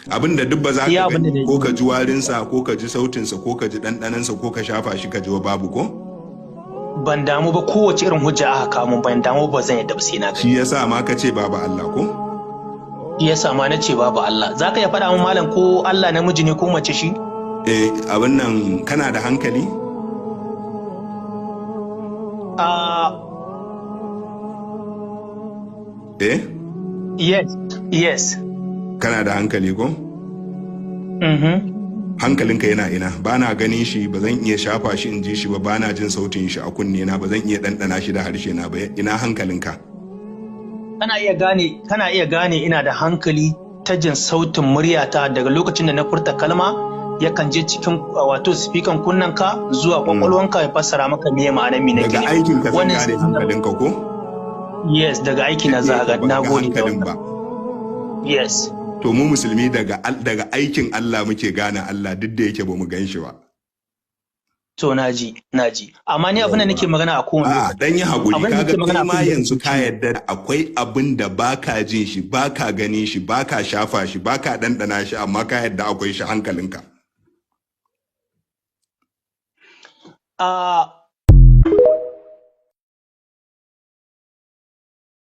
Abin da duk ba za Iya ka abin da gani na ko ka ji warinsa ko ka ji sautinsa ko ka ji ɗanɗanansa ko ka shafa shi ka ji babu ko? Ban damu ba, kowace irin hujja aka kawo mun ban damu ba, zan yadda ba sai na gani. Shi yasa ma ka ce babu Allah ko? Shi yasa ma na ce babu Allah. Za ka iya faɗa min malam ko Allah namiji ne ko mace shi? Eh, abin nan, kana da hankali? Eh? Yes. Kana da hankali ko? Mhm. Hankalinka yana ina? Ba na ganin shi, ba zan iya shafa shi in ji shi ba, ba na jin sautin shi a kunne na, ba zan iya ɗanɗana shi da harshe na ba. Ina hankalinka? Kana iya gane ina da hankali ta jin sautin muryata. Daga lokacin da na furta kalma, yakan je cikin wato sifikan kunnanka zuwa kwakwalwanka ya fassara maka meye ma'anar me nake Daga nufi. aikinka zan Wannan gane hankalinka ko? Yes, daga aiki na za ga. Ba Na daga gode da hankalin wannan. ba. Yes. To mu musulmi daga aikin Allah muke gane Allah, duk da yake ba mu gan shi ba. To naji, naji. Amma ni abin da nake magana a kowane A'a, lokaci. dan yi haƙuri. Abin da Kaga nake magana kai a ma kowane yanzu lokaci. ka yarda da akwai abin da baka jin shi, baka ganin shi, baka shafa shi, baka ɗanɗana shi, amma ka yarda akwai shi, hankalinka. A